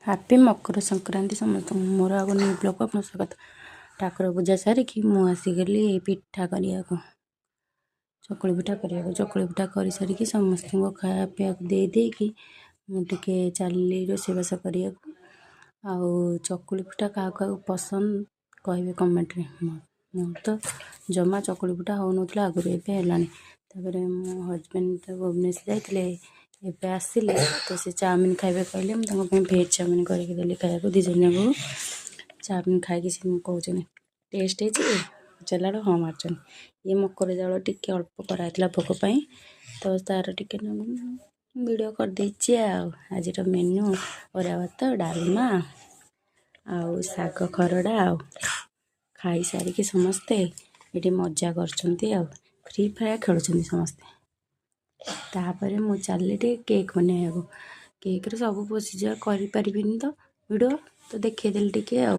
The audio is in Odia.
ହାପି ମକର ସଂକ୍ରାନ୍ତି ସମସ୍ତଙ୍କୁ। ମୋର ଆଉ ନ୍ୟୁ ବ୍ଲଗ୍କୁ ଆପଣଙ୍କୁ ସ୍ୱାଗତ। ଠାକୁର ପୂଜା ସାରିକି ମୁଁ ଆସିଗଲି ପିଠା କରିବାକୁ, ଚକୁଳି ପିଠା କରିବାକୁ। ଚକୁଳି ପିଠା କରିସାରିକି ସମସ୍ତଙ୍କୁ ଖାଇବା ପିଇବାକୁ ଦେଇ ଦେଇକି ମୁଁ ଟିକେ ଚାଲିଲି ରୋଷେଇବାସ କରିବାକୁ। ଆଉ ଚକୁଳି ପିଠା କାହାକୁ କାହାକୁ ପସନ୍ଦ କହିବେ କମେଣ୍ଟରେ। ମୁଁ ତ ଜମା ଚକୁଳି ପିଠା ହେଉନଥିଲା ଆଗରୁ, ଏବେ ହେଲାଣି। ତାପରେ ମୋ ହଜବେଣ୍ଡ ତ ଭୁବନେଶ୍ୱର ଯାଇଥିଲେ, ଏବେ ଆସିଲେ ତ ସେ ଚାଉମିନ ଖାଇବେ କହିଲେ। ମୁଁ ତାଙ୍କ ପାଇଁ ଭେଜ୍ ଚାଉମିନ କରିକି ଦେଲି ଖାଇବାକୁ ଦୁଇ ଜଣ ଯାକକୁ। ଚାଉମିନ ଖାଇକି ସେ କହୁଛନ୍ତି, ଟେଷ୍ଟ ହେଇଛି ପଚାରିଲା ବେଳକୁ ହଁ ମାରୁଛନ୍ତି। ଇଏ ମକର ଚାଉଳ ଟିକେ ଅଳ୍ପ କରାହେଇଥିଲା ଭୋଗ ପାଇଁ, ତ ତାର ଟିକେ ଭିଡ଼ିଓ କରିଦେଇଛି। ଆଉ ଆଜିର ମେନୁ ଅରୁଆ ଭାତ, ଡାଲମା ଆଉ ଶାଗ ଖରଡ଼ା। ଆଉ ଖାଇସାରିକି ସମସ୍ତେ ଏଠି ମଜା କରୁଛନ୍ତି ଆଉ ଫ୍ରି ଫାୟାର୍ ଖେଳୁଛନ୍ତି ସମସ୍ତେ। ତାପରେ ମୁଁ ଚାଲିଲି ଟିକେ କେକ୍ ବନେଇବାକୁ। କେକ୍ର ସବୁ ପ୍ରୋସିଜର୍ କରିପାରିବିନି ତ ଭିଡ଼ିଓ ତ ଦେଖେଇଦେଲି ଟିକେ ଆଉ।